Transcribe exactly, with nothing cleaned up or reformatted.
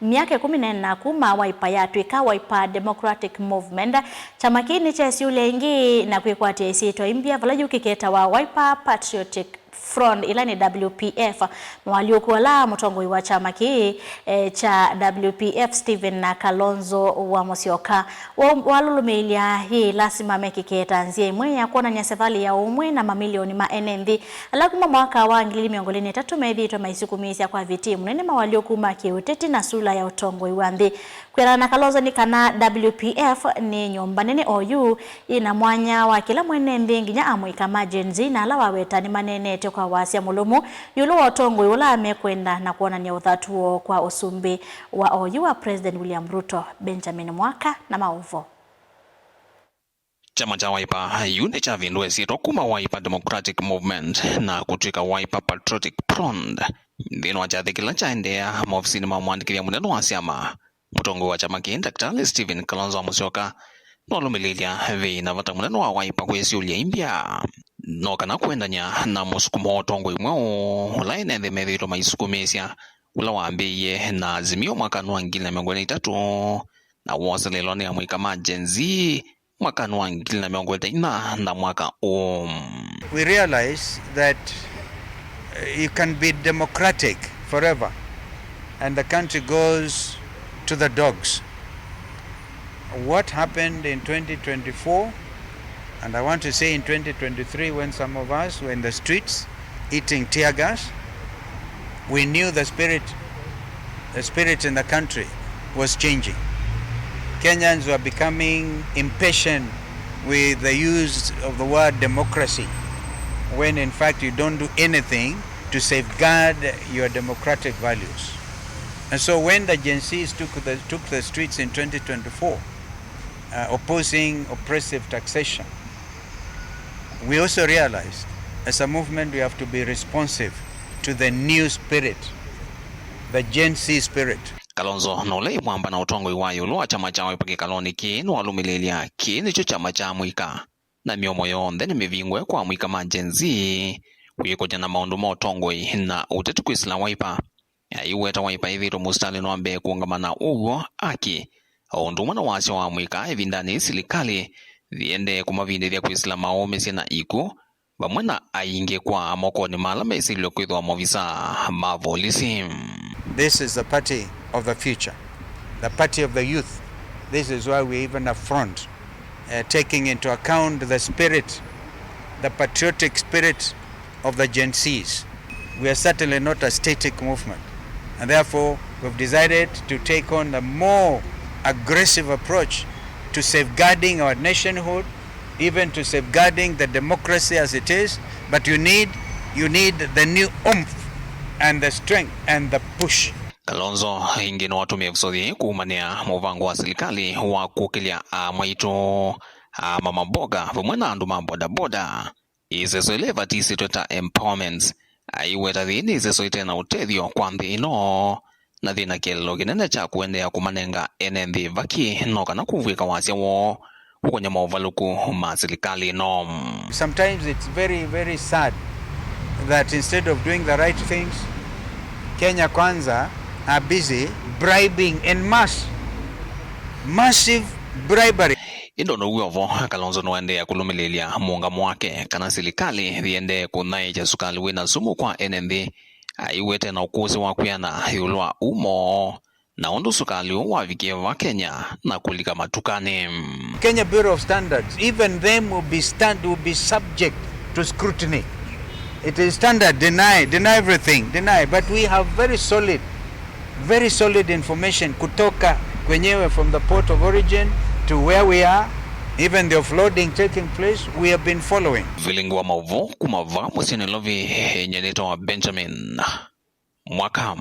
Myaka ĩkũmi na ĩna kuma Wiper yatw'ĩka Wiper Democratic Movement, kyama kĩĩ nĩkyesyũlya ĩngĩ na kwĩkwatĩa ĩsyĩtwa imbya, vala yu kĩketawa Wiper Patriotic Front, ĩla nĩ W P F. Moalyũku ala mũtongoi wa kyama kĩĩ, eh, kya W P F, Stephen Kalonzo wa Musyoka, wa-, walũlũmĩĩlya yĩ lasima mekĩke ta nzĩa ĩmwe ya kwonany'a savalĩ ya ũmwe na mamilioni ma ene nthĩ ala kuma mwaka wa ngili ili mĩongo ĩlĩ na ĩtatũ methĩĩtwe maisukumĩĩsya kwa vitii mũnene moalyũku ma kĩũteti na sula ya ũtongoi wa nthĩ. Kwĩanana na Kalonzo nĩ kana W P F nĩ nyũmba nene oyu yĩna mwanya wa kĩla mwene nthĩ, nginya amũika ma Gen Z na ala waweta nĩmaneenete kwa wasya mũlũmu ĩũlũ wa ũtongoi ũla mekwenda na kwonany'a ũthatu woo kwa ũsumbĩ wa oyu wa President William Ruto. Benjamin Mwaka na maũvoo. Kyama kya Wiper yu nĩkyavindũa ĩsyĩtwa kuma Wiper Democratic Movement na kũtw'ĩka Wiper Patriotic Front. Nthĩnĩ wa kyathĩ kĩla kyaendeea maovisinĩ ma mũandĩkĩthya mũnene wa syama, mũtongoi wa kyama kĩĩ, Ndakĩtalĩ Stephen Kalonzo wa Musyoka, nĩwalũmĩlĩĩlya vei na vata mũnene wa Wiper kwĩsyũlya imbya no kana kũendany'a na mũsukumo wa ũtongoi mweũ ũla ene nthĩ methĩĩtwe maisukumĩĩsya, ũla wambĩĩie na Azimio mwakanĩ wa ngili na mĩongo ĩlĩ na itatũ na woselelwa nĩ amũika ma Gen Z mwakanĩ wa ngili na mĩongo ĩlĩ na inya na mwaka ũũ. We realize that, uh, you can be democratic forever and the country goes to the dogs. What happened in twenty twenty-four, and I want to say in twenty twenty-three, when some of us were in the streets eating tear gas, we knew the spirit, the spirit in the country was changing. Kenyans were becoming impatient with the use of the word democracy, when in fact you don't do anything to safeguard your democratic values. And so when the Gen Zs took the, took the streets in twenty twenty-four, uh, opposing oppressive taxation, we also realized, as a movement, we have to be responsive to the new spirit, the Gen Z spirit. Kalonzo, na ũla ĩ mwamba na ũtongoi wa ĩũlũ wa kyama kya Wiper kĩkalonĩ kĩĩ, nĩwalũmĩlĩĩlya kĩĩ nĩkyo kyama kya amũika na mĩomo yonthe nĩmĩvingũe kwa amũika ma Gen Z kwĩkũlya na maũndũ ma ũtongoi na ũteti kwĩsĩla Wiper. Aiweta Wiper ĩthĩĩtwe mũsitalĩnĩ wa mbee kũũngama na ũw'o, aki, o ũndũ ũmwe na wasya wa amũika ĩvindanĩ yĩĩ silikalĩ yĩendee kũmavindĩthya kwĩsĩla maũmĩsye na ikw'ũ, vamwe na aingĩ kwa mokonĩ ma ala mesilw'e kwĩthĩwa maovisaa ma volisi. This is the party of the future, the party of the youth. This is why we even affront, uh, taking into account the spirit, the patriotic spirit of the Gen Zs. We are certainly not a static movement, and therefore we've decided to take on a more aggressive approach to safeguarding our nationhood, even to safeguarding the democracy as it is, but you need, you need the new oomph and the strength and the push. Kalonzo ĩngĩ nĩwatũmie ĩvuso yĩĩ kũumanĩa mũvango wa silikalĩ wa kũkĩlya aamwaitũ, aamama mboga, vamwe na andũ ma bodaboda. Ĩseso ĩla ĩvatisĩtwe ta empowerments, aiweta yĩĩ nĩ ĩseso ĩte na ũtethyo kwa nthĩ ĩno, na yĩna kĩeleelo kĩnene kya kũendeea kũmanenga ene nthĩ vaki no kana kũvw'ĩka wasya woo ũkony'a maũvalũku ma silikalĩ ĩno. Sometimes it's very, very sad that instead of doing the right things, Kenya Kwanza are busy bribing en masse, massive bribery. Ĩndĩ o na ũu wĩ o vo, Kalonzo nũendeea kũlũmĩlĩĩlya mũũngamo wake kana silikalĩ yĩendee kũthaĩĩkya sukalĩ wĩ na sumu kwa ene nthĩ, aiwete na ũkũsĩ wa kwĩana ĩũlũ wa ũmo na ũndũ sukalĩ ũũ wavikie va Kenya na kũlika matukanĩ. Kenya Bureau of Standards, even them will be stand-, will be subject to scrutiny. It is standard, deny, deny everything, deny. But we have very solid, very solid information kutoka kwenyewe, from the port of origin to where we are, even the offloading taking place, we have been following. Vilingi wa maũvoo kuma va mũsyĩ Nairobi, nyie nĩtawa Benjamin Mwaka.